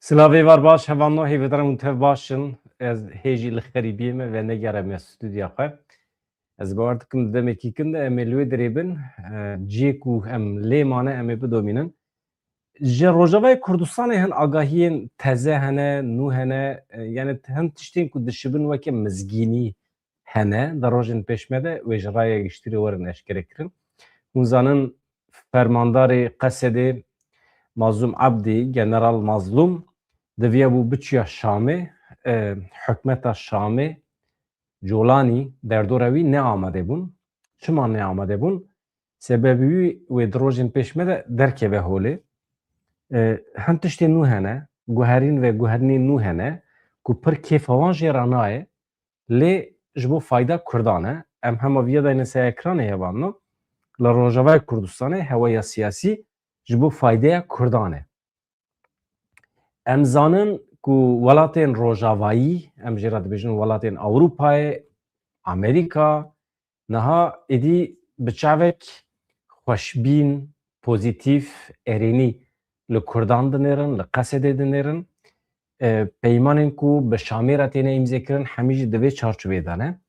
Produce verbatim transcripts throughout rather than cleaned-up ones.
Silavê var baş, hevalno, hêvêdarim hûn tev baş in. Ez hê jî li xerîbiyê me venegere me stûdya xwe. Ez bawer dikim di demekî kin de em ê li wê dirê bin, e, cihê ku em lê mane em ê bidomînin. Ji Rojavayê Kurdistanê hin agahiyên teze hene, nû hene, e, yani hin tiştên ku dişibin weke mizgînî hene, di rojên pêş me de wê ji raya giştî re werin eşkere kirin. Hûn zanin fermandarê Qesedê Mazlûm Ebdî, General Mazlûm, diviyabû biçiya Şamê, e, hikûmeta Şamê, Colanî, derdora wî neamade bûn. Çima neamade bûn? Sebebî wî wê di rojên pêş me de derkeve holê. E, hin tiştên nû hene, guherîn ve guherinên nû hene ku pir kêfa wan jê re nayê. Lê ji bo fayda Kurdan e. Em hema viya dayne ser ekranê hevalno. Li Rojavayê Kurdistanê heweya siyasî ji bo faydeya Kurdan e. Em zanin ku welatên Rojavayî, em jê re dibêjin welatên Ewropayê, Amerîka, niha êdî bi çavek xweşbîn, pozîtîf, erênî li Kurdan dinêrin, li Qesedê dinêrin. E, peymanên ku bi Şamê re têne îmzêkirin, hemî jî di vê çarçoveyê de ne.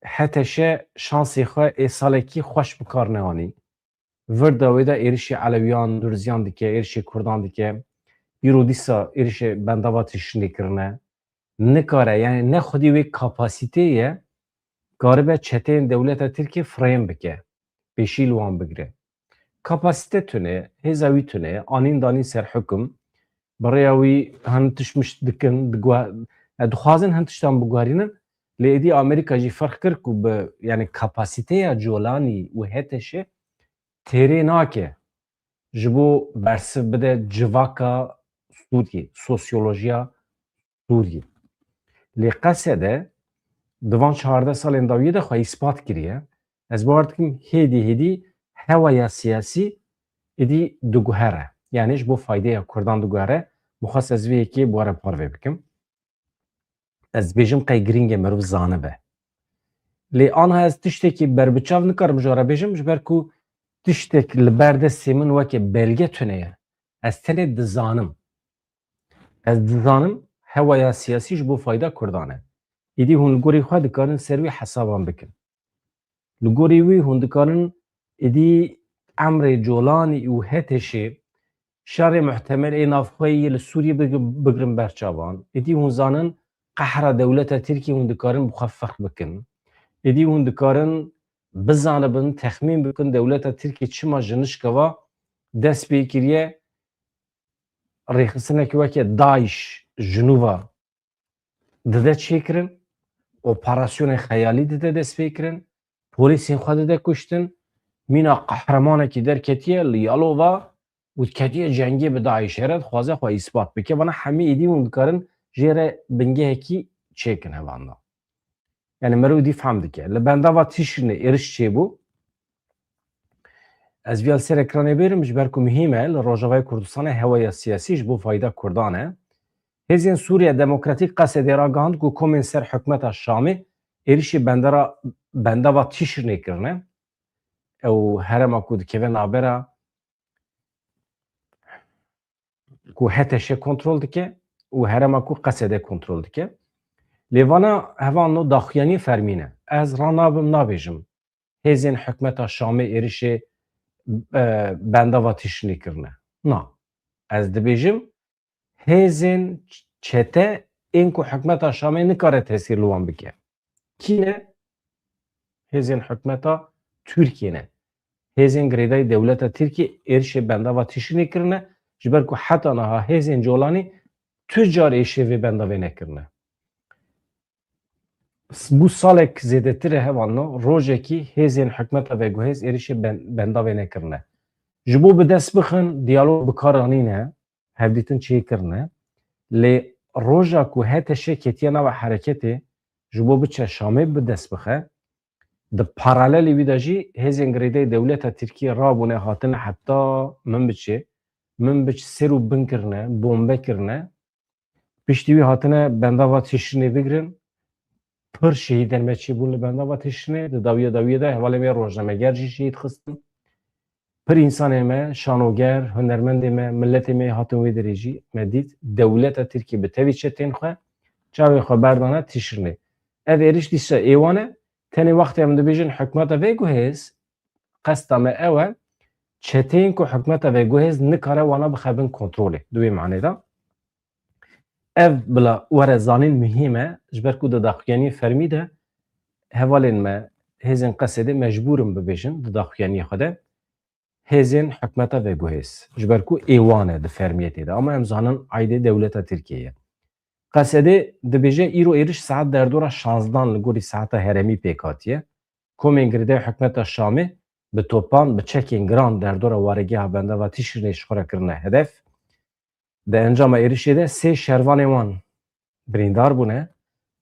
H T Ş şansê xwe ê salekî xweş bi kar neanî. Vir de wê de êrişê Elewiyan, Durziyan dike, êrişê Kurdan dike. Îro dîsa êrişê bendava Tişrînê kirine. Nikare, yani ne xwedî wê kapasiteyê ye, karibe çeteyên dewleta Tirkiyê firêm bike, pêşî li wan bigire. Kapasite tune, hêza wî tune, anîn danîn ser hukum, bi rêya wî hin tişt mişt dikin, diguhe-, e, dixwazin hin tiştan biguherînin. Lê êdî Amerîka jî ferq kir ku bi, yani kapasiteya Colanî û H T Ş têrê nake ji bo bersiv bide civaka Sûriyê, sosyolojiya Sûriyê. Lê Qesede di van çardeh salên dawiyê de xwe îspat kiriye. Ez bawer dikim hêdî hêdî heweya siyasî êdî diguhere. Yani ji bo faydeya Kurdan diguhere. Min xwest ez vê yekê bi we re parve bikim. Ez dibêjim qey giring e mirov zanibe. Lê anha ez tiştekî berbiçav nikarim ji we re bêjim, ji ber ku tiştek li ber destê min weke belge tune ye. Ez tenê dizanim. Ez dizanim heweya siyasî ji bo fayda Kurdan e. Êdî hûn li gorî xwe dikarin ser wî hesaban bikin. Li gorî wî hûn dikarin êdî emrê Colanî û H T Şê şerê muhtemel ê navxweyî li Sûriyê big-, bigrin ber çavan. Êdî hûn zanin qehra dewleta Tirkiyê hûn dikarin bi xwe ferq bikin. Êdî hûn dikarin bizanibin, texmîn bikin dewleta Tirkiyê çima ji nişka va dest pê kiriye, rêxistinekî weke DAIŞ ji nû va dide çêkirin, operasyonên xeyalî dide destpêkirin, polîsên xwe dide kuştin, mîna qehremanekî derketiye li Yalova û diketiye cengê bi DAIŞê re, dixwaze xwe îspat bike. Vana hemî êdî hûn dikarin jê re bingehekî çêkin hevalno. Yani merû dî fehm dike. Li bendava Tişrînê êriş çêbû. Ez viya li ser ekranê bêrim, ji ber ku muhîm e, li Rojavayê Kurdistanê heweya siyasî ji bo fayda Kurdan e. Hêzên Sûriya Demokratîk Qesedê ragihand ku komên ser hikûmeta Şamê êrişê bendera, bendava Tişrînê kirine. Ew herêma ku dikeve navbera ku H T Ş kontrol dike û herêma ku Qesede kontrol dike. Lê vana hevalno daxuyaniyê fermî ne. Ez ranabim nabêjim hêzên hikûmeta Şamê êrişê, e, bendava Tişrînê kirine. Na. Ez dibêjim hêzên çete ên ku hikûmeta Şamê nikare tesîr li wan bike. Kî ne? Hêzên hikûmeta Tirkiyê ne. Hêzên girêdayî dewleta Tirkiyê êrişê bendava Tişrînê kirine, ji ber ku heta niha hêzên Colanî tu car êşê vê bendavê nekirine. Bû salek zêdetir e hevalno, rojekî hêzên hikûmeta veguhêz êrişê ben-, bendavê nekirine. Ji bo bi dest bixin, diyalog bi kar anîne, hevdîtin çêkirine. Lê roja ku H T Ş ketiye nava hereketê ji bo biçe Şamê bi dest bixe, di paralelê wî de jî hêzên girêdayî dewleta Tirkiyê rabûne hatine heta Minbiçê, Minbiç ser û bin kirine, bombe kirine. Piştî wî hatine bendava Tişrînê bigirin. Pir şehîdên me çêbûn li bendava Tişrînê. Di dawiya dawiyê de hevalên me rojnameger jî şehîd xistin. Pir însanê me, şanoger, hunermendê me, miletê me hatin wê derê jî me dît, dewleta Tirkiyê bi tevî çetên xwe, çavê xwe berdane Tişrinê. Ev êriş dîsa ê wan e, tenê wextê em dibêjin hikûmeta vê guhêz, qesta me ew e, çeteyên ku hikûmeta vê guhêz nikare wana bixe bin kontrolê. Di wê manê de, ev bila were zanîn muhîm e, ji ber ku di daxuyaniyê fermî de hevalên me, hêzên Qesedê mecbûr in bibêjin di daxuyaniyê xwe de, hêzên hikûmeta vê guhêz. Ji ber ku ê wan e di fermiyetê de. Ama em zanin aîdê dewleta Tirkiyê ye. Qesedê dibêje, îro êriş saet derdora şazdan li gorî saeta herêmî pêk hatiye. Komên girêdayî hikûmeta Şamê bi topan, bi çekên giran derdora waregeha bendava Tişrînê ji xwe re kirine hedef. Di encama êrişê de sê şervanên wan birîndar bûne.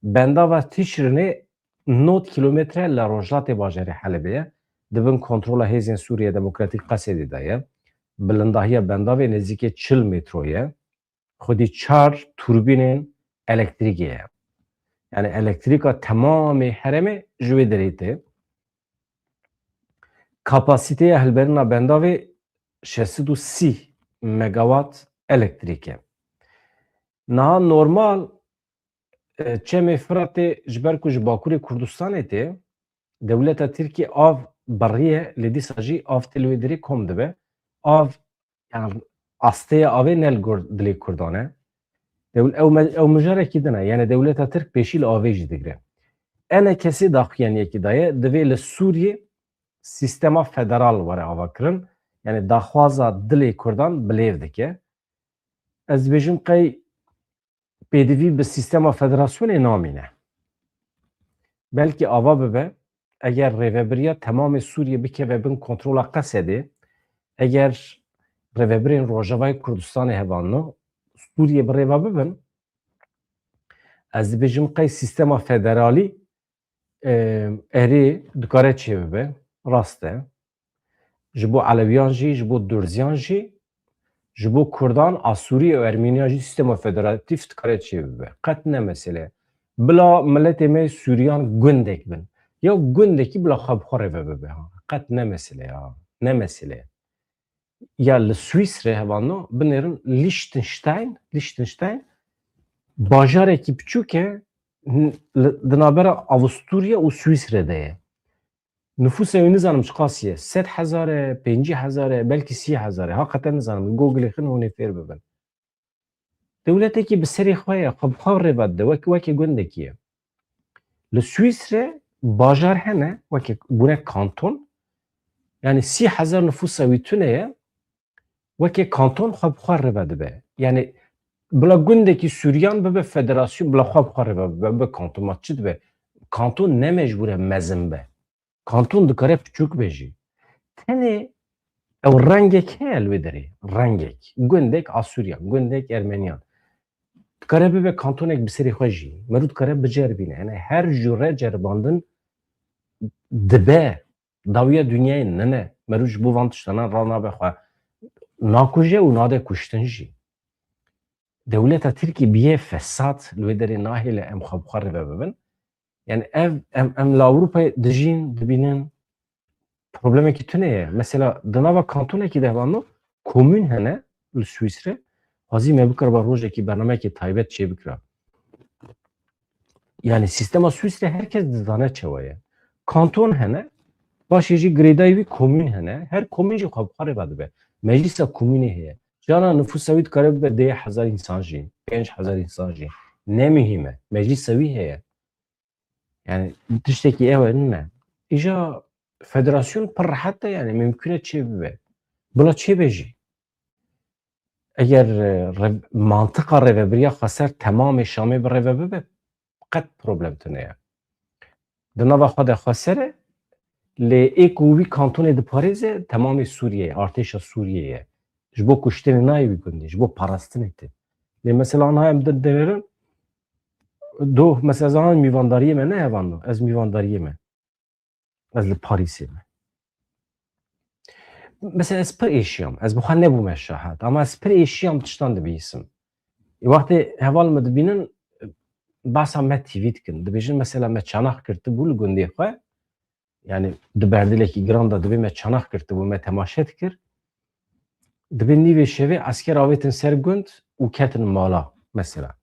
Bendava Tişrînê nod kîlometre li rojhilatê bajarê Helebê ye. Di bin kontrola Hêzên Sûriya Demokratîk Qesedê de ye. Bilindahiya bendavê nêzîkê çil metro ye. Xwedî çar turbînên elektrîkê ye. Yani elektrîka temamê herêmê ji wê derê tê. Kapasiteya hilberîna bendavê şeş sed û sî megawatt elektrîk e. Niha normal, e, Çemê Firatê ji ber ku ji Bakurê Kurdistanê tê, dewleta Tirkiyê av beriye, lê dîsa jî av tê li wê derê kom dibe. Av, yani, asteya avê ne li gor dilê Kurdan e. Dewl-, ew me-, ew mijarekî din e. Yani dewleta Tirk pêşî li avê jî digire. Enekesê daxuyaniyekî daye, divê li Sûriyê sîstema federal were avakirin. Yani daxwaza dilê Kurdan bilêv dike. Ez dibêjim qey pêdivî bi sîstema federasyonê namîne. Belkî ava bibe, eger rêvebiriya temamê Sûriyê bikeve bin kontrola Qesedê, eger rêvebirên Rojavayê Kurdistanê hevalno Sûriyê bi rêva bibin, ez dibêjim qey sîstema federalî, e, erê dikare çêbibe, rast e. Ji bo Elewiyan jî, ji bo Durziyan jî, ji bo Kurdan, Asûrî û Ermeniyan jî sîstema federatîf dikare çêbibe. Qet ne mesele ye. Bila miletê me Sûriyan gundek bin. Ya gundekî bila xwe bi xwe rêve bibe, ha. Qet ne mesele ye, ha. Ne mesele ye. Ya li Swîsre hevalno, binêrin Liechtenstein, Liechtenstein bajarekî biçûk e, n-, li, di navbera Avusturya û Swîsre de ye. Nifûsa wî nizanim çiqasî ye. Sed hezar e, pêncî hezar e, belkî sî hezar e. Haqeten nizanim. Li Google-ê xin hûn ê fêr bibin. Dewletekî bi serê xwe ye, xwe bi xwe rêva dide, wek, wekî gundekî ye. Li Swîsre bajar hene, wekî bûne kanton. Yani sî hezar nifûsa wî tune ye, wekî kanton xwe bi xwe rêva dibe. Yani bila gundekî Sûriyan bibe federasyon, bila xwe bi xwe rêva bibe, bibe kanton. Ma çi dibe? Kanton ne mecbûr e mezin be. Kanton dikare piçûk be jî. Tenê ew rengek heye li wê derê. Rengek. Gundek Asûriyan, gundek Ermeniyan. Dikare bibe kantonek bi serê xwe jî. Meriv dikare biceribîne. Yani her jûre ceribandin dibe. Dawiya dinyayê nine. Meriv ji bo van tiştana ranabe xwe. Nakuje û nade kuştin jî. Dewleta Tirkî bîye fesad, li wê derê nahêle em xwe bi xwe rêve bibin. Yani ev, em, em li Ewropayê dijîn, dibînin problemekî tune ye. Mesela di nava kantonekî de hevano komûn hene li Swîsre, xwezî me bikiriba rojekî bernameyekî taybet çêbikira. Yani sîstema Swîsre herkes dizane çawa ye. Kanton hene, paşê jî girêdayî wî komûn hene, her komûn jî xwe bi xwe rêva dibe. Meclîsa komûnê heye. Cana nifûsa wî dikare bibe deh hezar însan jî, pênc hezar însan jî. Ne muhîm e. Meclîsa wî heye. Yani tiştekî ew e, nine. Îja federasyon pir rehet e, yani mimkun e çê bibe. Bila çê be jî. Eger, e, rev-, mantiqa rêvebiriya xweser temamê Şamê bi rêve bibe, qet problem tune ye. Di nava xwe de xweser e, lê ê ku wî kantonê diparêze temamê Sûriyeyê, artêşa Sûriyeyê ye. Ji bo kuştinê nayê wî gundî, ji bo parastinê tê. Lê mesela niha em di-, dinêrin, doh, mesela zanan mîvandariyê me ne hevan do, ez mîvandariyê me. Ez li Parîsê me. Mesela ez pir êşiyam. Ez bi xwe nebûme şahet. Ama ez pir êşiyam tiştan dibihîsim. Ê wextê heval me dibînin, behsa Me T V dikin. Dibêjin mesela me çanax girtibû li gundê xwe. yani di berdilekî giran de dibê me çanak girtibû, me temaşe dikir. Dibê nîvê şevê esker avêtin ser gund û ketin mala. Mesela,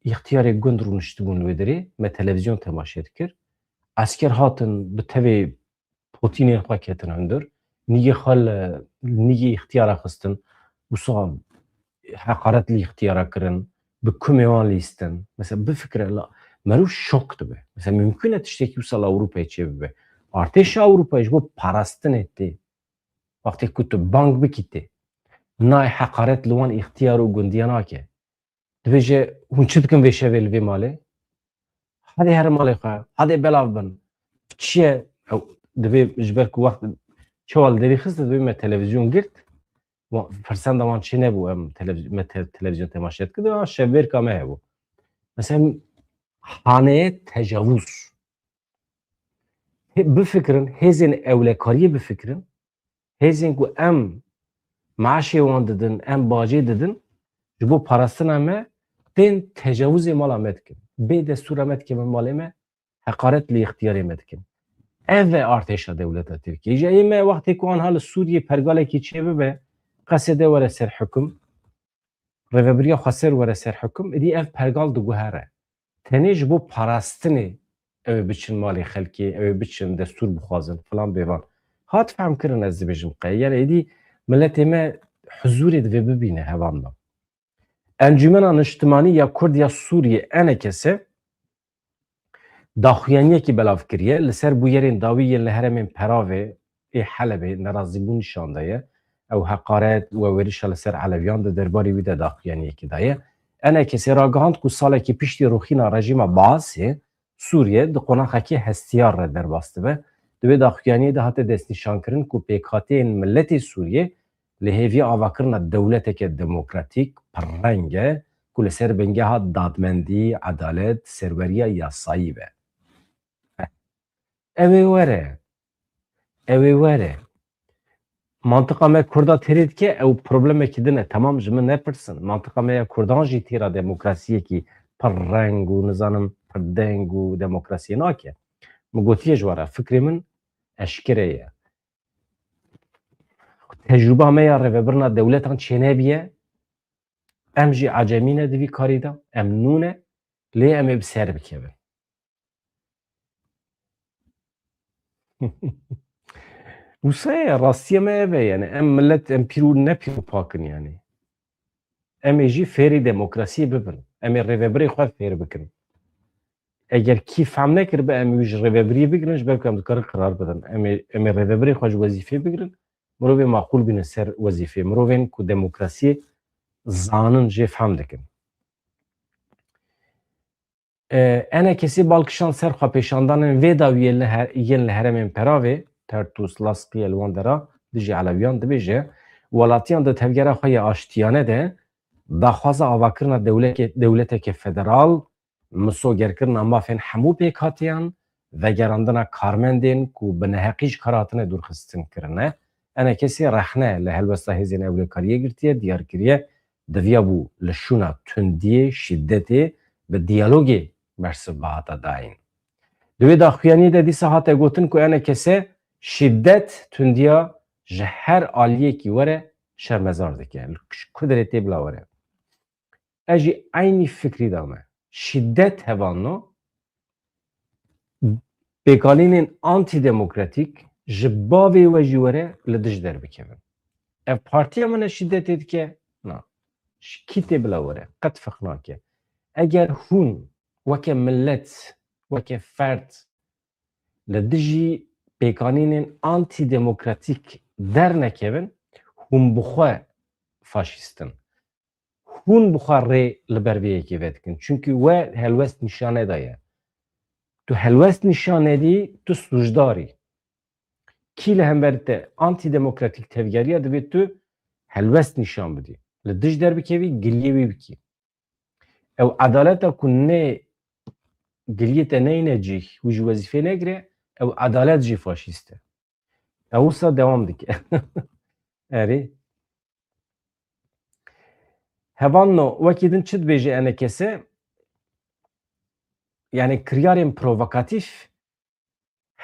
îxtiyarê gund rûniştibûn wê derê, me televîzyon temaşe dikir. Esker hatin bi tevê potînên xwe ketin hundir. Nîgê xwe li nîgê îxtiyara xistin. Wisa heqaret li îxtiyara kirin. Bi kumê wan lîstin. Mesela bifikire, la, merû şok dibe. Mesela mümkün e tiştekî wisa li Ewropayê çêbibe. Artêşa Ewropayê ji bo parastinê tê. Wextê ku tu bang bikî tê. Nayê heqaret li wan îxtiyar û gundiya nake. Dibêje, hûn çi dikin vê şevê li vê malê? Hadê herin malê xwe, hadê belav bin. Çi ye? Ew, dibê ji ber ku wext çawa li derî xist, dibê me televîzyon girt. Wa-, firsenda wan çê nebû, em televiz-, me te-, televîzyon temaşe dikin, dibê şevbêrka me hebû. Mesela haneye tecavuz. Hê-, bifikirin, hêzên ewlekariyê bifikirin. Hêzên ku em maaşê wan didin, em bacê didin, ji bo parastina me tên tecawizê mala me dikin. Bê destûra me dikevin malê me, heqaret li îxtiyarê me dikin. Ev e artêşa dewleta Tirkiyê. Ji ê me wextê ku anha li Sûriyê pergalekî çêbibe, Qesede were ser hukum, rêvebiriya Xweser were ser hukum, êdî ev pergal diguhere. Tenê ji bo parastinê ew ê biçin malê xelkê, ew ê biçin destûr bixwazin, filan bêvan. Hat fehmkirin ez dibêjim qey. Yani êdî miletê me huzûrê divê bibîne hevan me. Encûmena Niştimanî ya Kurd ya Sûriyê, E N K S, daxuyaniyekî belav kiriye. Li ser bûyerên dawî yên li herêmên Peravê ê Helebê nerazîbûn nîşan daye. Ew heqaret û ew êrişa li ser Elewiyan di derbarê wî de daxuyaniyekî daye. E N K S ragihand ku salekî piştî rûxîna rejîma Baasê Sûriye di qonaxekî hestiyar re derbas dibe. Di wê daxuyaniyê de hate destnîşankirin ku pêkhateyên miletê Sûriyê li hêviya avakirina dewleteke demokratîk pirreng e ku li ser bingeha dadmendî, edalet, serweriya yasayî be. Ew ê were. Ew ê were. Mantiqa me Kurda têrê dike, ew problemekî din e. Temam, ji min nepirsin. Mantiqa me ya Kurdan jî têra demokrasiyekî pirreng û nizanim pirdeng û demokrasiyê nake. Min gotiye ji we re, fikrê min eşkere ye. Tecrûba me ya rêvebirina dewletan çênebiye, em jî ecemî ne di vî karî de, em nû ne, lê em ê bi ser bikevin. Wisa ye, rastiya me ev e, yani em millet, em pîr û ne pîr û pak in yani. Em ê jî fêrî demokrasiyê bibin. Em ê rêvebirê xwe fêr bikin. Eger kî fehm nekiribe, em wî ji rêvebiriyê bigirin, ji ber ku em dikarin qirar bidin. Em ê, em ê rêvebirê xwe ji wezîfê bigirin, mirovê maqûl bînin ser wezîfê. Mirovên ku demokrasiyê zanin jê fehm dikin. E, E N K S bal kişand ser xwepêşandanên vê dawiyê li her-, yên li herêmên Peravê, Tertûs, Laskiye, li wan dera dijî Elewiyan dibêje, welatiyan di tevgera xwe ya aştiyane de daxwaza avakirina dewleke-, dewleteke federal, misogerkirina mafên hemû pêkhatiyan, vegerandina karmendên ku bi neheqî ji kar hatine dûrxistin kirine. E N K S rexne li helwesta hêzên ewlekariyê girtiye, diyar kiriye, diviyabû li şûna tundiyê, şîdetê bi diyalogê bersiv bihata dayîn. Di wê daxuyaniyê de dîsa hate gotin ku E N K S şîdet, tundiya ji her aliyekî were şermezar dike. Li ku derê tê bila were. Ez jî eynî fikrî de me. Şîdet hevalno, pêkanînên antîdemokratîk ji bavê we jî were li dij derbikevin. Ev partiya min e şîdetê dike? Na. Ji kî tê bila were? Qet feq nake. Eger hûn weke milet, weke ferd li dijî pêkanînên antîdemokratîk dernekevin, hûn bi xwe faşîst in. Hûn bi xwe rê li ber vê yekê vedikin. Çunkî we helwest nîşan nedaye. Tu helwest nîşan nedî, tu sûcdar î. Kî li hember te antîdemokratîk tevgeriya, divê tu helwest nîşan bidî. Li dij derbikevî, giliyê wî bikî. Ew edaleta ku ne giliyê te neyne cih, wî ji wezîfê negire, ew edalet jî faşîst e. Ew wisa dewam dike. Erê. Hevalno, wekî din çi dibêje E N K S? Yani kiryarên provokatîf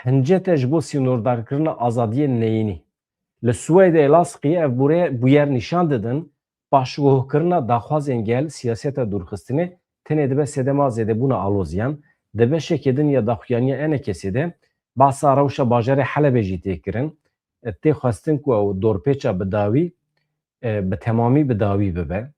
Hincete ji bo sînordarkirina azadiyên neyînî. Li Swêdê, Laskiyê ev bûre-, bûyer nîşan didin, paşguhkirina daxwazên gel siyaseta dûrxistinê tenê dibe sedema zêdebûna aloziyan. Di beşekê din ya daxuyaniya ENKS'ê de bahsa rewşa bajarê Helebê jî tê kirin. Tê xwestin ku ew dorpêça bi dawî, e, bi temamî bi dawî bibe.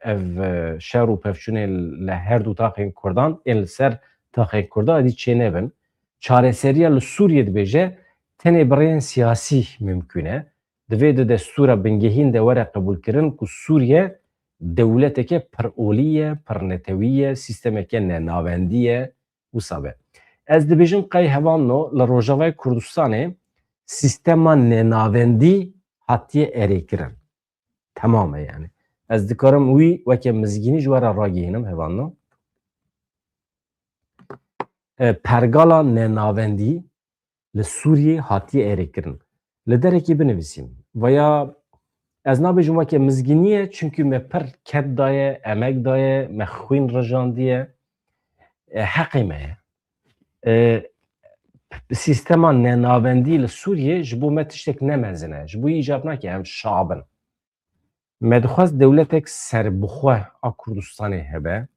Ev, e, şer û pevçûnên li her du taxên Kurdan, ên li ser taxên Kurdan êdî çênebin. Çareseriya li Sûriyê dibêje, tenê bi rêyên siyasî mimkûn e. Divê di destûra bingehîn de were qebûlkirin ku Sûriye dewleteke pir olî ye, pir netewî ye, sîstemeke nenavendî ye, wisa be. Ez dibêjim qey hevalno li Rojavayê Kurdistanê sîstema nenavendî hatiye erêkirin. Temam e yani. Ez dikarim wî weke mizgînî ji we re ragihînim hevalno. E, pergala nenavendî li Sûriyê hatiye erêkirin. Li derekî binivîsîm. Veya ez nabêjim weke mizgînî ye, çunkî me pir ked daye, emek daye, me xwîn rijandiye. E, heqê me ye. E, sîstema nenavendî li Sûriyê ji bo me tiştek ne mezin e. Ji bo wî îcab nake em şa bin. Me dixwest dewletek serbixwe a Kurdistanê hebe.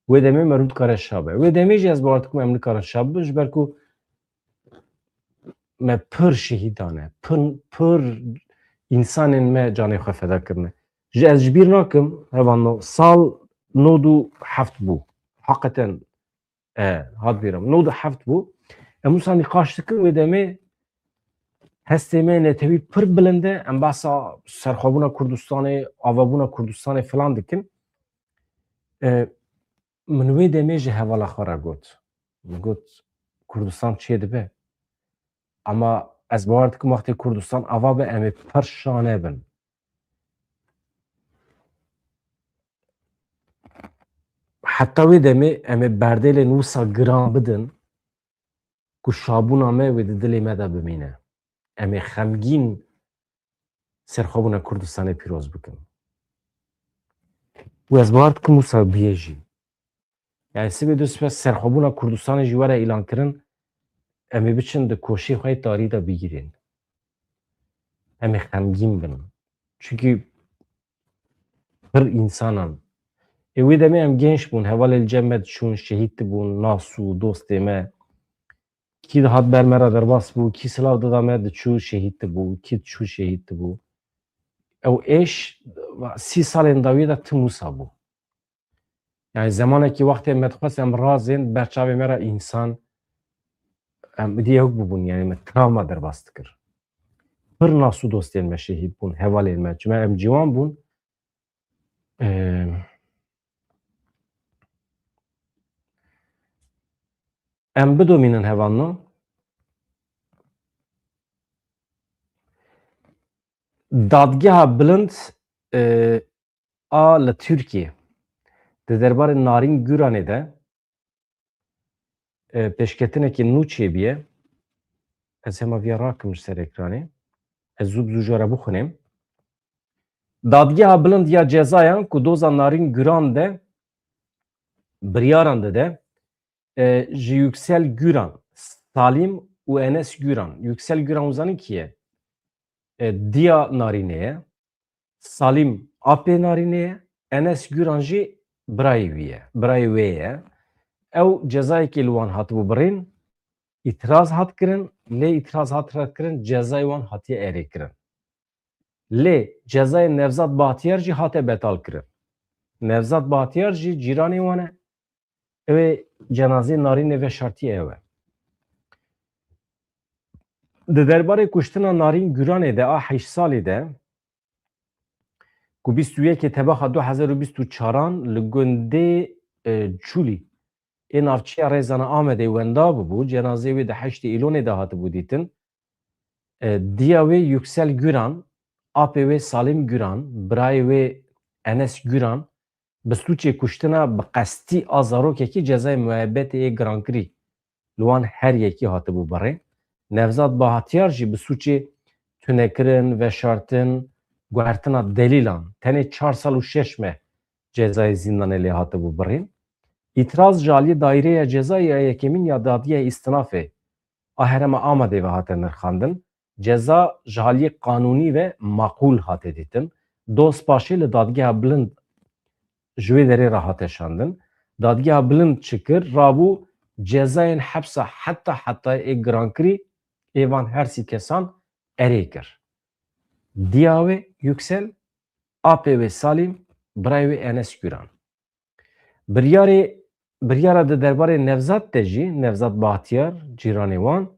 Wê demê me rû dikare şa be. Wê demê jî ez bawer dikim em nikarin şa bibin, ji ber ku me pir şehîd dane, pir, pir însanên me canê xwe feda kirine. Ji, ez ji bîr nakim, hevalno, sal nod û heft bû. Heqeten, e, hat bîra min. Nod û heft bû. Em wisa nîqaş dikin, wê demê hestê me netewî pir bilind e. Em behsa serxwebûna Kurdistanê, avabûna Kurdistanê filan dikin. E, min wê demê ji hevala xwe re got. Min got, Kurdistan çê dibe. Ama ez bawer dikim, wextê Kurdistan ava be, em ê pir şa nebin. Heta wê demê em ê berdêlên wisa giran bidin ku şabûna me wê di dilê me de bimîne. Em ê xemgîn serxwebûna Kurdistanê pîroz bikin. Û ez bawer dikim wisa bûye jî. Yani sibê du sibe serxwebûna Kurdistanê jî were îlankirin, em ê biçin di koşê xwe yê tarî de bigirên. Em ê xemgîn bin. Çunkî pir însanan. Ê wê demê em genç bûn, hevalê li cem me diçûn, şehîd dibûn, nas û dostê me. Kî dihat ber me re derbas bû, kî silav dida me diçû şehîd dibû, kî diçû şehîd dibû. Ew êş sî salên dawiyê de tim wisa bû. Yani zemanekî wextê me dixwest em razên, ber çavê me re însan, em diyê huk bibûn, yani me travma derbas dikir. Pir nas û dostên me şehîd bûn, hevalên me, çima em ciwan bûn. Ee, em bidomînin hevalno. Dadgeha Bilind, e, a li Tirkiyê di derbarê Narîn Guranê de, e, pêşketinekî nû çêbûye. Ez hema viya rakim ji ser ekranê. Ez zû bi zû jara bixwînim. Dadgeha Bilind ya Cezayan ku doza Narîn Guran de biryaran dide, e, ji Yüksel Güran, Salim û Enes Güran. Yüksel Güran, hûn zanin kî ye? E, diya Narînê ye. Salim apê Narînê ye. Enes Güran jî birayê wî ye. Birayê wê ye. Ew cezayekê li wan hatibû birîn. Îtiraz hat kirin. Lê îtiraz hat redkirin. Cezayê wan hatiye erêkirin. Lê cezayê Nevzat Bahtiyar jî hate betal kirin. Nevzat Bahtiyar jî cîranê wan e. Ew ê cenazeyê Narînê veşartiye ew e. Di derbarê kuştina Narîn Guranê de a heşt salî de, ku bîst û yekê Tebaxa du hezar û bîst û çaran li gundê, e, Çûlî ê navçeya Rêzana Amedê wenda bûbû, cenazeyê wê di heştê Îlonê de hatibû dîtin. E, diya wê Yüksel Güran, apê wê Salim Güran, birayê wê Enes Güran, bi sûcê kuştina bi qestî a zarokekî cezayê muebetê yê girankirî li wan her yekî hatibû birîn. Nevzat Bahtiyar jî bi sûcê tunekirin, veşartin, guhertina delîlan, tenê çar sal û şeş meh cezayê zîndanê lê hatibû birîn. Îtiraz ji aliyê Daîreya Cezayê ya Yekemîn ya Dadgeha Îstinafê a herêma Amedê ve hate nirxandin. Ceza ji aliyê qanûnî ve maqûl hate dîtin. Doz paşê li Dadgeha Bilind ji wê derê re hate şandin. Dadgeha Bilind çi kir? Rabû cezayên hepsa heta hetayê ê girankirî ê van her sî kesan erê kir. Diya wê Yüksel, apê wê Salîm, birayê wê Enes Güran. Biryarê, biryara di derbarê Nevzat de jî, Nevzat Bahtiyar, cîranê wan,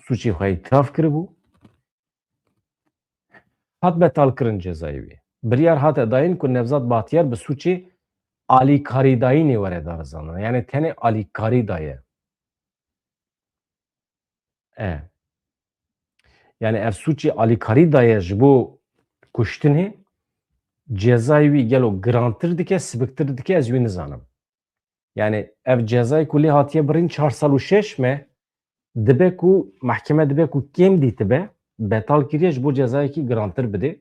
sûcê xwe îtiraf kiribû. Hat betalkirin cezayê wî. Biryar hate dayîn ku Nevzat Bahtiyar bi sûcê alîkarîdayînê were darizandin. Yani tenê alîkarî daye. E. Yani ev sûcê alîkarî daye ji bo kuştinê, cezayê wî gelo girantir dike, sibiktir dike, ez wî nizanim. Yani ev cezayê ku lê hatiye birîn çar sal û şeş me, dibe ku mehkeme dibe ku kêm dîtibe, betal kiriye ji bo cezayekî girantir bidê.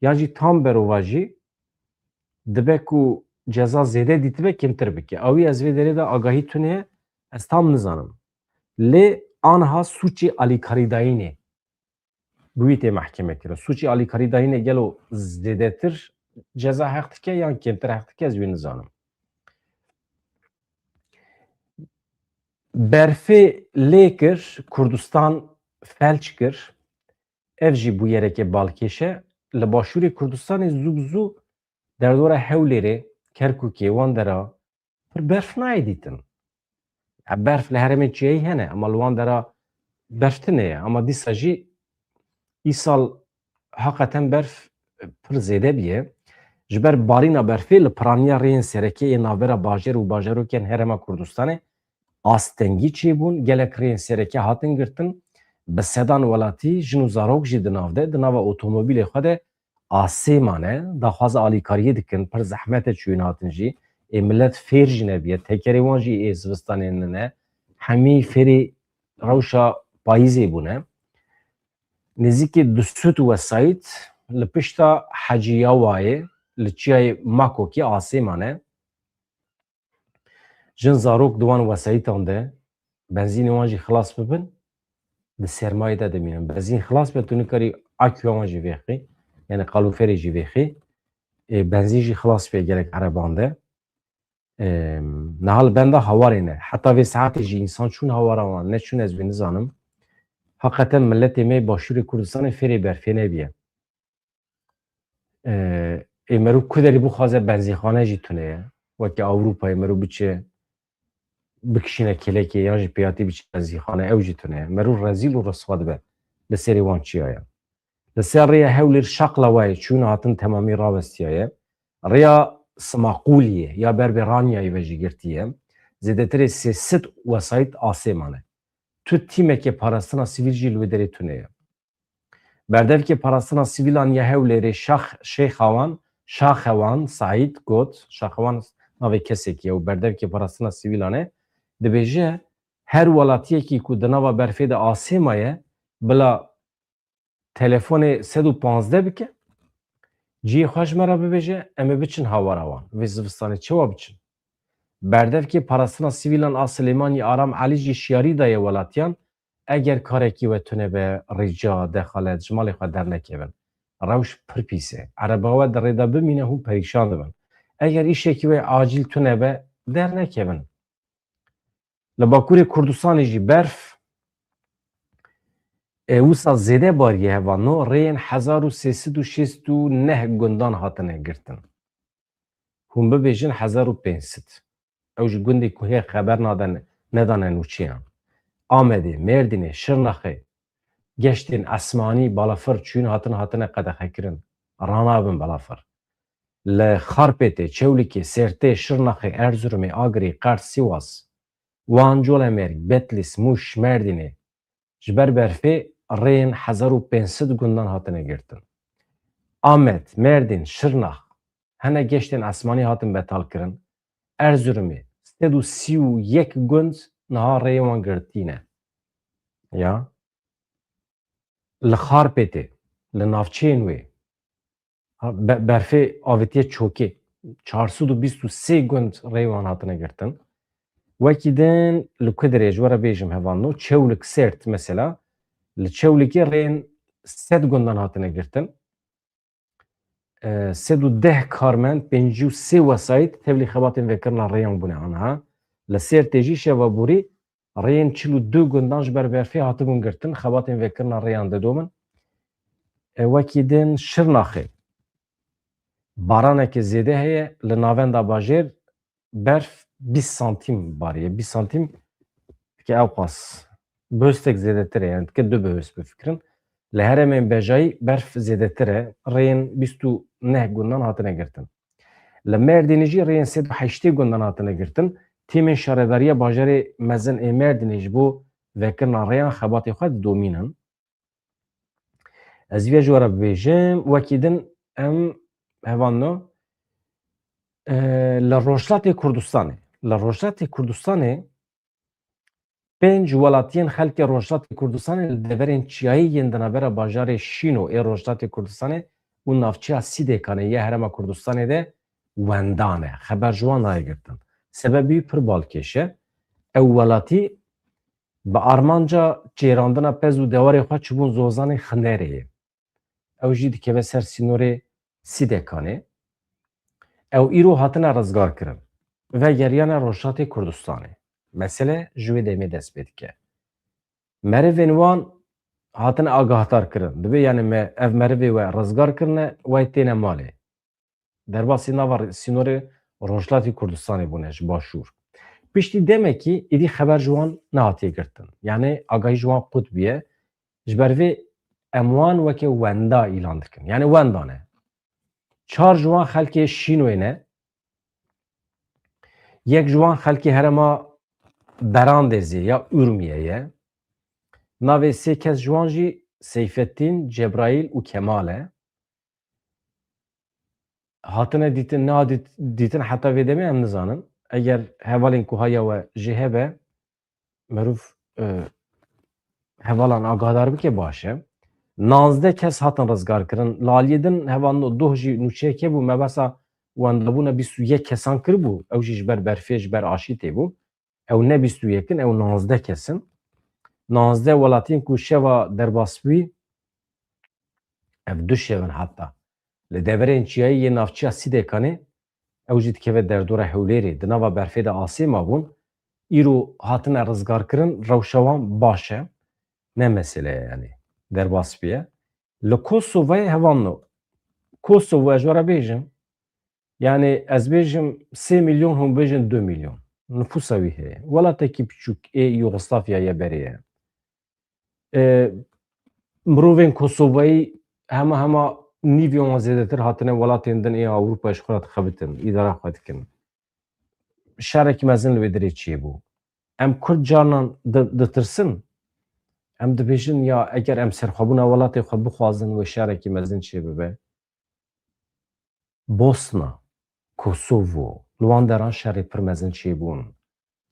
Yan jî tam berovajî dibe ku ceza zêde dîtibe kêmtir bike. Awî ez vê derê de agahî tune ye, ez tam nizanim. Lê aniha sûcê alîkarîdayînê bi wî tê mehkeme kirin. Sûcê alîkarîdayînê gelo zêdetir ceza heq dike yan kêmtir heq dike, ez wî nizanim. Berfê lê kir, Kurdistan felç kir. Ev jî bûyereke balkêş e. Li Başûrê Kurdistanê zû bi zû derdora Hewlêrê, Kerkûkê, wan dera pir berf nayê dîtin. Ya berf li herêmên çiyayî hene, ama li wan dera berf tune ye. Ama dîsa jî îsal heqeten berf pir zêde bûye. Ji ber barîna berfê li piraniya rêyên sereke yê navbera bajêr û bajarokên Herêma Kurdistanê astengî çêbûn, gelek rêyên sereke hatin girtin. Bi sedan welatî, jin û zarok jî di nav de, di nava otomobîlê xwe de asê mane, daxwaza alîkariyê dikin, pir zehmet e çûyîn hatin jî. Ê milet fêr jî nebiye, tekerê wan jî ê zivistanê nine. Hemî fêrê rewşa payîzê bûne. Nêzîkî du sed wesayît li pişta Hecî Yawayê li çiyayê Makokê asê mane. Jin zarok di wan wesayîtan de benzînê wan jî xilas bibin, di sermayê de dimînin. Benzîn xilas be, tu nikarî akûya wan jî vêxî, yani kaloriferê jî vêxî. Ê, benzîn jî xilas be gelek ereban de. Ê, niha li benda hawarê ne. Heta vê saetê jî însan çûn hawara wan, neçûn ez wê nizanim. Heqeten miletê me Başûrê Kurdistanê fêrê berfê nebiye. Ê, ê meriv ku derî bixwaze benzînxane jî tune ye. Weke Ewropayê meriv biçe bikişîne kêlekê yan jî pêyatî biçe benzînxane, ew jî tune ye. Meriv rezîl û riswa dibe li serê wan çiyayan. Li ser rêya Hewlêr Şaqlawayê çûn hatin temamî rawestiyaye. Rêya Simaqûliyê ya ber bi Ranyayê ve jî girtiye. Zêdetirê sê sed wesayît asê mane. Tu tîmeke parastina sivîl jî li wê derê tune ye. Berdevkê parastina sivîlan ya Hewlêrê Şax-, Şêxawan, Şaxewan Saîd got, Şaxewan navê kesekî ye û berdevkê parastina sivîlan e, dibêje, her welatiyekî ku di nava berfê de asê maye, bila telefonê sed û panzdeh bike, cihê xwe ji me re bibêje, em ê biçin hawara wan. Vê zivistanê çawa biçin? Berdevkê parastina sivîlan a Silêmaniyê Aram Elî jî şiyarî daye welatiyan, eger karekî we tune be, rica, dexalet, ji malê xwe dernekevin. Rewş pir pîs e. Ereba we di rê de bimîne, hûn perîşan dibin. Eger îşekî we acîl tune be, dernekevin. Li Bakurê Kurdistanê jî berf, e, wisa zêde bariye, hevano rêyên hezar û sê sed û şêst û neh gundan hatine girtin. Hûn bibêjin hezar û pênc sed. Ew ji gundê ku hê xeber nadene, nedane nûçeyan. Amedê, Mêrdînê, Şirnexê, geştên esmanî, balafir çûyîn hatin, hatine qedexekirin. Ranabin balafir. Li Xarpêtê, Çewlîgê, Sêrtê, Şirnexê, Erzurumê, Agirî, Qers, Sîwas, Wan, Colemêrg, Betlîs, Mûş, Mêrdînê ji ber berfê rêyên hezar û pênc sed gundan hatine girtin. Amed, Mêrdîn, Şirnex, hene geştên esmanî hatin betalkirin. Erzurumê sed û sî û yek gund niha rêyê wan girtî ne. Ya. Li Xarpêtê, li navçeyên wê, ha, be-, berfê avêtiye çokê, çar sed û bîst û sê gund rê wan hatine girtin. Wekî din li ku dirê ji we re bêjim hevalno, Çewlik Sêrt mesela, li Çewlikê rêyên sed gundan hatine girtin. E, sed û deh karmend, pêncî û sê wesayît tevlî xebatên vekirina rêyan bûne aniha. Li Sêrtê jî şeva borî rêyên çil û du gundan ji ber berfê hatibûn girtin, xebatên vekirina rêyan didomin. E, wekî din Şirnaxê baraneke zêde heye, li navenda bajêr berf bîst santîm bariye. Bîst santîm dike ewqas. Bihustek zêdetir e, yani dike du bihust bifikirin. Li herêmên bejayî berf zêdetir e. Rêyên bîst û neh gundan hatine girtin. Li Mêrdînê jî rêyên sed û heştê gundan hatine girtin. Tîmên şaredariya bajarê mezin ê Mêrdînê ji bo vekirina rêyan xebatê xwe didomînin. Ez vê ji we re bibêjim, wekî din em hevalno, e, li Rojhilatê Kurdistanê. Li Rojhilatê Kurdistanê pênc welatiyên xelkê Rojhilatê Kurdistanê li deverên çiyayî yên di navbera bajarê Şîno ê Rojhilatê Kurdistanê û navçeya Sîdekanê yê Herêma Kurdistanê de wendan e. Xeber ji wan nayê girtin. Sebebî pir balkêş e. Ew welatî bi armanca çêrandina pez û dewarê xwe çûbûn Zozanê Xinerê ye. Ew jî dikeve ser sînorê Sîdekanê. Ew îro hatine rizgarkirin. Vegeriyane Rojhilatê Kurdistanê. Mesele ji wê demê dest pê dike. Merivên wan hatine agahdar kirin. Dibê yani me ev merivê we rizgar kirine, we têne malê. Derbasî nava sînorê Rojhilatê Kurdistanê bûne ji başûr. Piştî demekî êdî xeber ji wan nehatiye girtin. Yani agahî ji wan qut bûye. Ji ber vê em wan weke wenda îlan dikin. Yani wenda ne. Çar ji wan xelkê Şînoyê ne. Yek ji wan xelkê herêma Berandêzê ya Urmiyê ye. Navê sê kes ji wan jî Seyfettîn, Cebraîl û Kemal e. Hatine dîtin, neha dît-, dîtin heta vê demê em nizanin. Eger hevalên ku haya we jê hebe, merûv, e, hevalan agahdar bike baş e. Nanzdeh kes hatin rizgar kirin. Li aliyê din hevalno doh jî nûçeyek hebû, mebesa wendabûna bîst û yek kesan kiribû. Ew jî ji ber berfê, ji ber aşîtê bû. Ew ne bîst û yek in, ew nanzdeh kes in. Nanzdeh welatiyên ku şeva derbas bûyî, ev du şev in heta. Li deverên çiyayî yê navçeya Sîdekanê, ew jî dikeve derdora Hewlêrê. Di nava berfê de asê mabûn. Îro hatine rizgarkirin, rewşa wan baş e. Ne mesele ye yani. Derbas bûye. Li Kosovayê hevalno. Kosovo ez ji we re bêjim. Yani ez bêjim sê milyon, hûn bêjin du milyon. Nifûsa wî heye. Welatekî piçûk ê Yugoslavya ye berê ye. E, mirovên Kosovayî hema hema nîvê wan zêdetir hatine welatên din ê Ewropayê ji xwe re dixebitin, îdara xwe dikin. Şerekî mezin li wê dirê çêbû. Em Kurd carinan di-, ditirsin. Em dibêjin ya eger em serxwebûna welatê xwe bixwazin wê şerekî mezin çêbibe. Bosna, Kosovo, li wan deran şerê pir mezin çêbûn.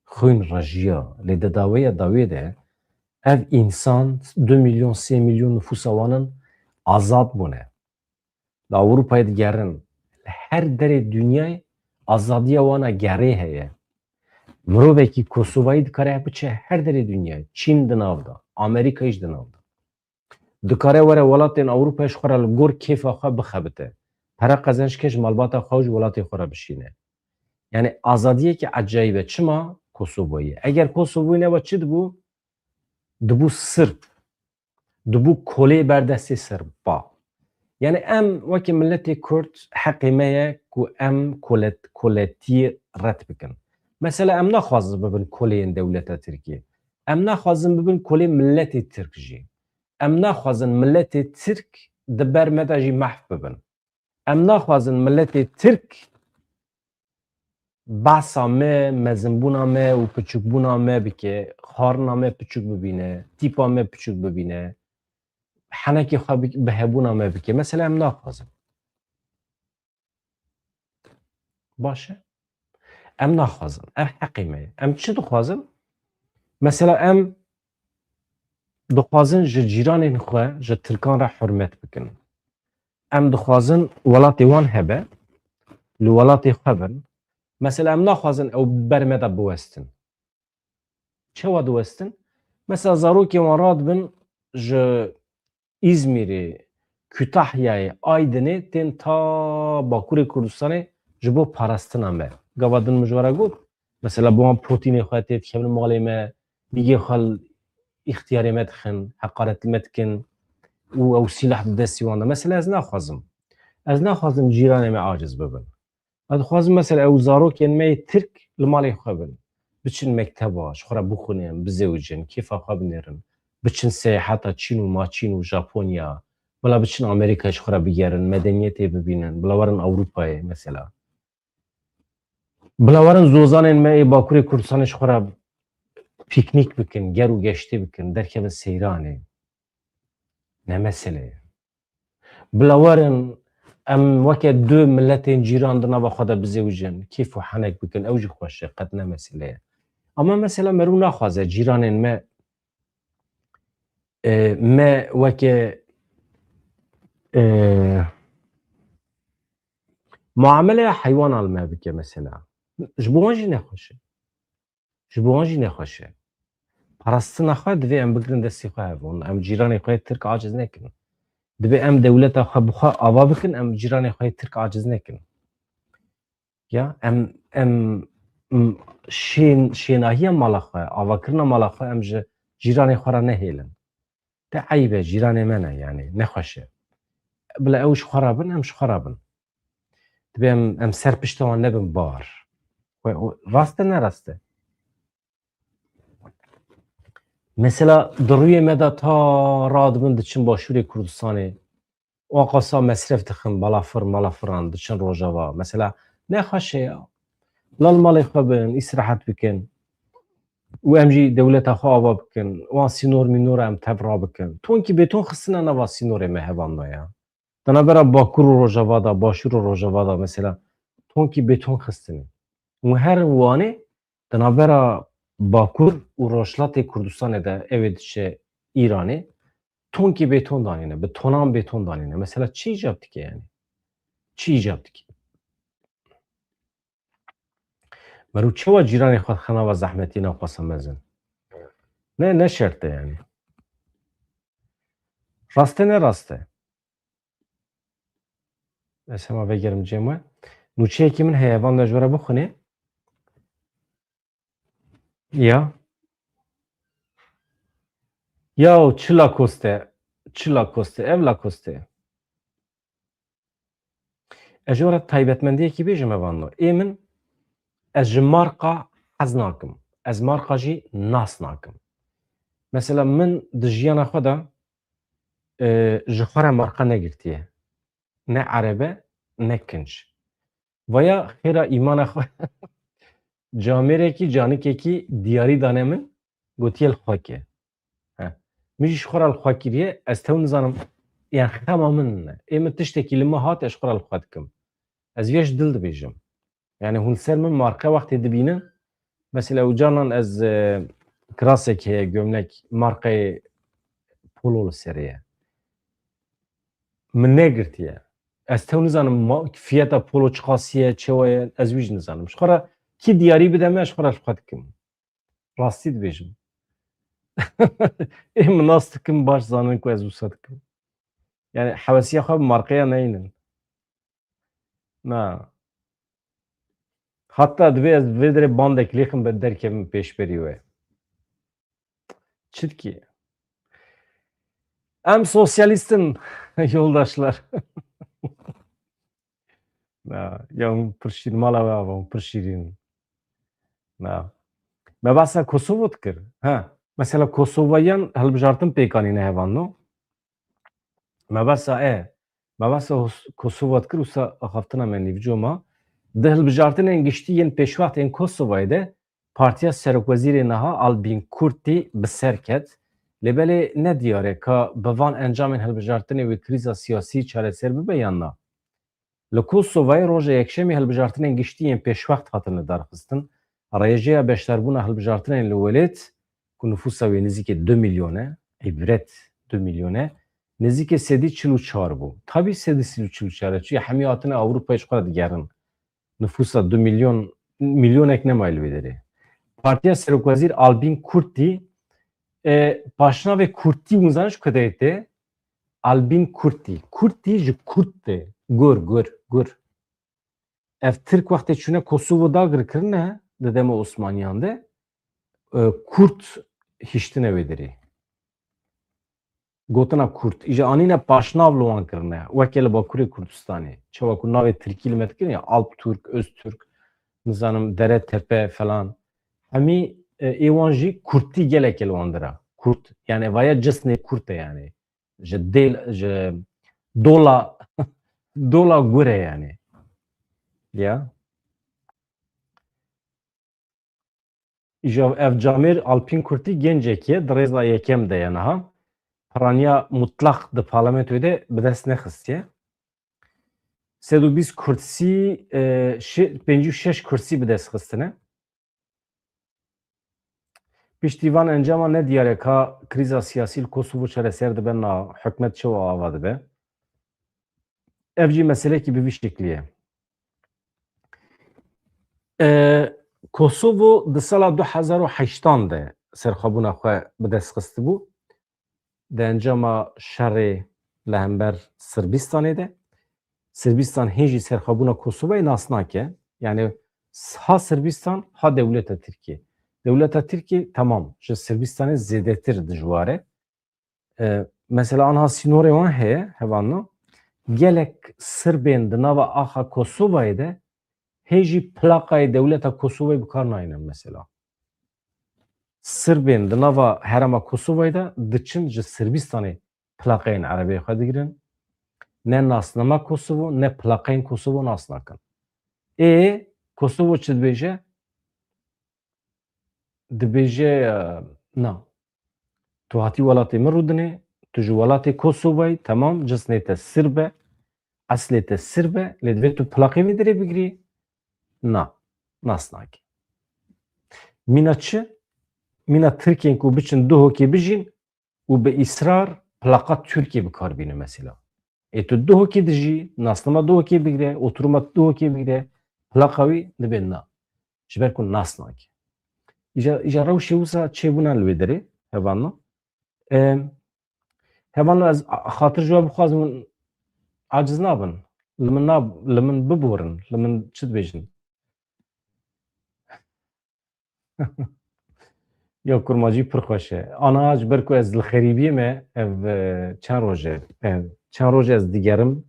Xwîn rejiya, lê di daweya dawê de ev însan du milyon, sê milyon nifûsa wan in azad bûne. Li Ewropayê digerin. Li her derê dinyayê azadiya wana gerê heye. Mirovekî Kosovayî dikare biçe her derê dinyayê. Çîn di nav de, Amerîkayê jî di nav de. Dikare were welatên Ewropayê ji xwe re li gor kêfa xwe bixebite. Pere qezenc ke ji malbata xwe û ji welatê xwe re bişîne. Yani azadiyeke ecayîb e. Çima Kosovoyê? Eger Kosovoyê neba çi dibû? Dibû Sirb. Dibû kolê ber destê Sirba. Yani em weke miletê Kurd heqê me ye ku em kolet-, koletiyê red bikin. Mesela em naxwazin bibin koleyên dewleta Tirkiyê. Em naxwazin bibin kolê miletê Tirk jî. Em naxwazin miletê Tirk di ber me de jî mehf bibin. Em naxwazin miletê Tirk behsa me, mezinbûna me û piçûkbûna me bike, xwarina me piçûk bibîne, tîpa me piçûk bibîne, henekê xwe bi, bi hebûna me bike. Mesela em naxwazin. Baş e. Em naxwazin. Ev heqê me ye. Em çi dixwazin? Mesela em dixwazin ji cîranên xwe, ji tirkan re hurmet bikin. Em dixwazin welatê wan hebe, li welatê xwe bin. Mesela em naxwazin ew ber me de biwestin. Çawa diwestin? Mesela zarokên wan radibin ji Îzmîrê, Kütahyayê, Aydinê tên ta Bakurê Kurdistanê ji bo parastina me. Gava din min ji we re got, mesela bi wan proteînê xwe tê dikevin malê me, mîgê xwe li îxtiyarê me dixin, heqaret li me dikin û ew sîlah di destî wan de. Mesela ez naxwazim. Ez naxwazim cîranê me aciz bibin. Ez dixwazim mesela ew zarokên me yê Tirk li malê xwe bin. Biçin mekteba, ji xwe re bixwînin, bizewicin, kêfa xwe binêrin. Biçin seyaheta Çîn û Maçîn û Japonya. Bila biçin Amerîka ji xwe re bigerin, medeniyetê bibînin. Bila werin Ewropayê mesela. Bila werin zozanên me ê Bakurê Kurdistanê ji xwe re pîknîk bikin, ger û geştê bikin, derkevin seyranê. Ne mesele ye. Bila werin em weke du miletên cîran di nava xwe de bizewicin, kêf û henek bikin, ew jî xweş e, qet ne mesele ye. Ama mesela meriv naxwaze cîranên me, e, me weke, e, muameleya heywana li me bike mesela. Ji bo wan jî nexweş e. Ji bo wan jî nexweş e. Parastina xwe divê em bigirin destê xwe hev. Hûn em cîranê xwe yê Tirk aciz nekin. Divê em dewleta xwe bi xwe ava bikin, em cîranê xwe yê Tirk aciz nekin. Ya em, em, m-, şên-, şênahiya mala xwe, avakirina mala xwe em ji cîranê xwe re nehêlin. Te eyb e, cîranê me ne, yanî nexweş e. Bila ew ji xwe re bin, em ji xwe re bin. Divê em, em ser pişta wan nebin bar. Xwe, o, rast e, ne rast e? Mesela di rûyê me de ta radibin diçin Başûrê Kurdistanê. Wan qasa mesref dixin, balafir, malafiran, diçin Rojava. Mesela nexweş e ya. Bila li malê xwe bin, îstirahet bikin. Û em jî dewleta xwe ava bikin. Wan sînor mînora em tev rabikin. Tonkî bêton xistine nava sînorê me hevalno ya. Di navbera Bakur û Rojava de, Başûr û Rojava de mesela tonkî bêton xistine. Û her Wanê di navbera Bakur û Rojhilatê Kurdistanê de ew ê diçe Îranê, tonkî bêton danîne, bi tonan bêton danîne. Mesela çi îcab dike yanî? Çi îcab dike? Meriv çawa cîranê xwe dixe nava zehmetî, nava xwesa mezin? Ne, ne şert e yanî. Rast e, ne rast e? Ez hema vegerim cem we. Nûçeyekî min heye, van de ji we re bixwînê. Ya. Ya çi Lacoste, çi Lacoste, ev Lacoste. Ez ji we re taybetmendiyekî bêjim, evan no. Ê min, ez ji marqa hez nakim. Ez marqa jî nas nakim. Mesela min di jiyana xwe de, e, ji xwe re marqa negirtiye. Ne erebe, ne kinc. Vaya xêra îmana xwe camêrekî, canikekî diyarî dane min, gotiye li xwe ke. He. Min jî ji xwe re li xwe kiriye, ez tew nizanim, yan xema min ne. Ê min tiştekî li min hat, ez ji xwe re li xwe dikim. Ez vê ji dil dibêjim. Yani hûn ser min marqe wextê dibînin, mesela ew canan ez, e, kirasek heye, gömlek, marqeyê Polo li serê ye. Min negirtiye. Ez tew nizanim ma-, fiyeta Polo çiqasî ye, çewa ye, ez wî jî nizanim. Ji xwe re kî diyarî bide me, ji xwe re li xwe dikim. Rastî dibêjim. Ê min nas dikim, baş zanin ku ez wisa dikim. Yani hewesiya xwe bi marqeya neynin. Na. Hatta divê ez vê dirê bandek lêxim be derkevim pêşberî we. Çi dikî? Em sosyalîst in, yoldaşlar. Na, ya hûn pir şîr, mala we ava, hûn pir şîrîn in. Na. Me behsa Kosovo dikir. Ha, mesela Kosovayan hilbijartin pêk anîne hevalno. Me behsa e, me behsa Hos-, Kosovo dikir, wisa axaftina me nîvco ma. Di hilbijartinên giştî yên pêşwext ên Kosovayê de Partiya Serokwezîrê niha Albin Kurti bi ser ket. Lê belê ne diyar e ka bi van encamên hilbijartinê wê krîza siyasî çareser bibe yan na. Li Kosovayê roja Yekşemê hilbijartinên giştî yên pêşwext hatin lidarxistin. Rêjeya beşdarbûna hilbijartinên li welêt ku nifûsa wê nizîkê du milyon e, îbret du milyon e, nizîkê sedî çil û çar bû. Tabî sedî çil û çar e, çiye hemî hatine Ewropayê ji xwe re digerin. Nifûsa du milyon, milyonek nemaye li wê derê. Partiya Serokwezîr Albîn Kurtî, e, paşnavê Kurtî hûn zanin ji ku derê tê? Albîn Kurtî. Kurtî ji Kurt tê. Gur, gur, gur. Ev Tirk wextê çûne Kosovo dagir kirine di dema Osmaniyan de, e, Kurt hiştine wê derê. Gotina Kurt. Îja anîne paşnav li wan kirine. Weke li Bakurê Kurdistanê. Çawa ku navê Tirkî li me dikirin ya, Alp Türk, Öztürk, nizanim, Dere Tepe falan. Hemî, e, ê wan jî Kurtî gelekê li wan dira. Kurt. Yani vaya cisnê Kurt e yani. Ji dêl, ji dola, dola gure yani. Ya. Îja ev camêr Alpîn Kurtî gencekî ye, di rêza yekem de ye niha. Piraniya mutlaq di parlamentoyê de bi dest nexistiye. Sed û bîst kursî, e, şe-, pêncî û şeş kursî bi dest xistine. Piştî van encama nediyar e ka krîza siyasî li Kosovo çareser dibe na, hikûmet çawa ava dibe. Ev jî meselekî bi vî şeklî ye. E, Kosovo di sala du hezar û heştan de serxwebûna xwe bi dest xistibû. Di encama şerê li hember Sirbistanê de, Sirbistan hê jî serxwebûna Kosovayê nas nake. Yani ha Sirbistan, ha dewleta Tirkiyê. Dewleta Tirkiyê, temam, ji Sirbistanê zêdetir dijwar e. E, mesela anha sînorê wan heye, hevalno. Gelek Sirbên di nava axa Kosovayê de hê jî plaqayê dewleta Kosovayê bi kar nayînin mesela. Sirbên di nava herêma Kosovayê de diçin ji Sirbistanê plaqeyên erebê xwe digirin. Ne nasnama Kosovo, ne plaqeyên Kosovo nas nakin. Ê, Kosovo çi dibêje? Dibêje, e, na. Tu hatî welatê min rûdinê, tu ji welatê Kosovayî, temam, cisnê te sirb e, eslê te sirb e, lê divê tu plaqê vê derê bigirî? Na, nas nake. Mîna çi? Mîna Tirkên ku biçin Duhokê bijîn û bi îsrar plaqa Tirkiyê bi kar bîne mesela. Ê tu Duhokê dijî, nasnama Duhokê bigire, oturuma Duhokê bigire, plaqa wî dibe na. Ji ber ku nas nake. Îja, îja rewşê wisa çêbûna li wê derê, hevalno. Em, hevalno ez a-, xatir ji we bixwazim, aciz nabin. Li min nab-, li min biborin, li min çi dibêjin? Ya kurmancî pir xweş e. Ana ji ber ku ez li xerîbiyê me, ev, e, çend roj e. E, çend roj ez digerim.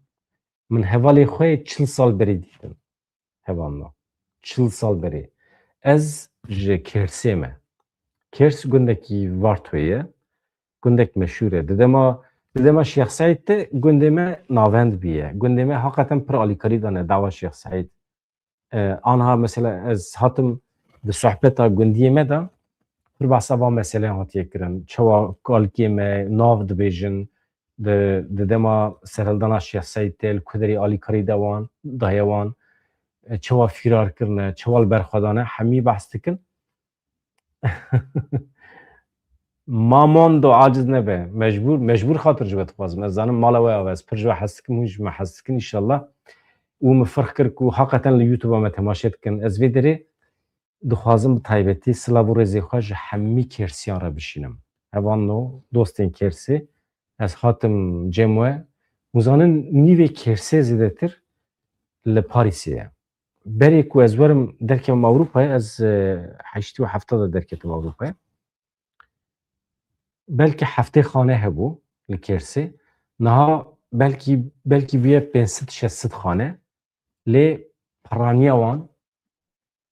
Min hevalê xwe yê çil sal berê dîtin. Hevalno. Çil sal berê. Ez ji Kêrsê me. Kêrs gundekî Vartoyê ye. Gundek meşhûr e. Di dema, di dema Şêx Seîd de gundê me navend bûye. Gundê me heqeten pir alîkarî dane dawa Şêx Seîd. E, anha mesela ez hatim di sohbeta gundiyê me de pir behsa van meseleyan hatiye kirin. Çawa kalikê me nav dibêjin, di, di dema serhildana Şêx Seîd de li ku derê alîkarî de wan, daye wan, e, çawa fîrar kirine, çawa li ber xwe dane, hemî behs dikin. Mamondo aciz nebe. Mecbûr, mecbûr xatir ji we dixwazim. Ez zanim mala we ava. Ez pir ji we hez dikim, hûn ji me hez dikin, înşallah. Û min ferq kir ku heqeten li YouTube me temaşe dikin. Ez vê derê dixwazim bi taybetî silav û rêzê xwe ji hemî Kêrsiyan re bişînim. Hevalno, dostên Kêrsê, ez hatim cem we. Hûn zanin nîvê Kêrsê zêdetir li Parîsê ye. Berê ku ez werim derkevim Ewropayê, ez, e, heştî û hefta de derketim Ewropayê. Belkî heftê xane hebû li Kêrsê. Niha belkî, belkî bûye pênc sed şeş sed xane. Lê piraniya wan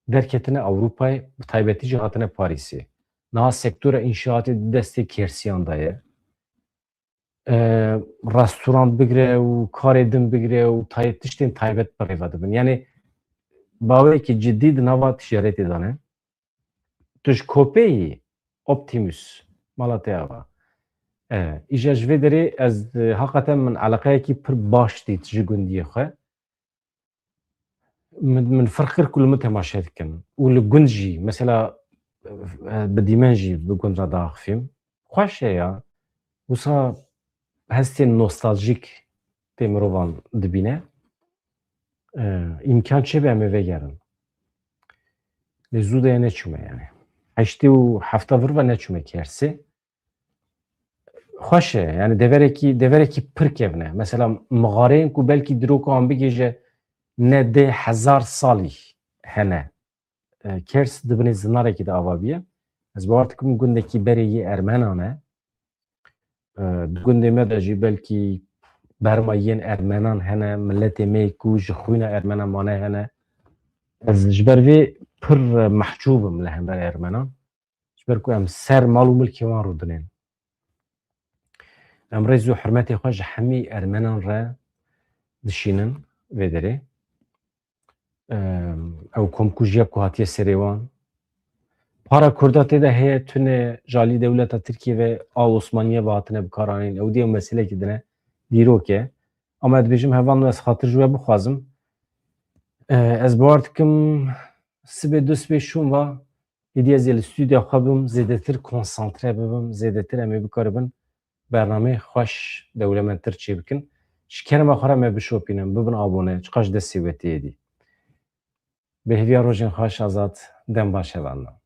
derketine Ewropayê, bi taybetî jî hatine Parîsê. Niha sektora înşaatê di destê Kêrsiyan de ye. E, restoran bigire û karê din bigire û tay-, tiştên taybet bi rê ve dibin. Yani baweyekî cidî di nava ticaretê de ne. Tu ji kopê yî, Optimus, mala te ava. E, îja ji vê derê ez, e, heqeten min eleqeyekî pir baş dît ji gundiyê xwe. Min, min ferq kir ku li min temaşe dikin. Û li gund jî, mesela, e, bi dîmen jî bi gund re diaxivîm. Xweş e ya. Wisa hestên nostaljîk tê mirovan dibîne. E, îmkan çêbe em ê vegerin. Lê zû de ye neçûme yani. heştê û hefta vir ve neçûme Kersê. Xweş e, yani deverekî, deverekî pir kevn e. Mesela mixareyên ku belkî dîroka wan bigihêje ne dê hezar salî hene. E, Kers di binê zinarekî de ava bûye. Ez bawer dikim gundekî berê yê Ermenan e. E, di gundê me de jî belkî berma yên Ermenan hene, miletê me yê ku ji xwîna Ermenan mane hene. Ez ji ber vê pir mehcûb im li hember Ermenan. Ji ber ku em ser mal û milkê wan rûdinên. Em rêz û hurmetê xwe ji hemî Ermenan re dişînin vê derê. Em, ew komkujiya ku hatiye serê wan. Para Kurda tê de heye, tune ji alî dewleta Tirkiyê ve a Osmaniye ve hatine bikaranîn. Ew dî ew meselekî din e, dîrok e. Ama ez dibêjim hevalno, ez xatir ji we bixwazim. E, ez bawer dikim sibê du sibê şûn va, êdî ez ê li stûdya xwe bim, zêdetir konsantre bibim, zêdetir em ê bikaribin bernameyê xweş, dewlementtir çêbikin. Ji kerema xwe re me bişopînin, bibin abone, çiqas ji destê we tê êdî. Bi hêviya rojên xweş, Azad, dem baş hevalno.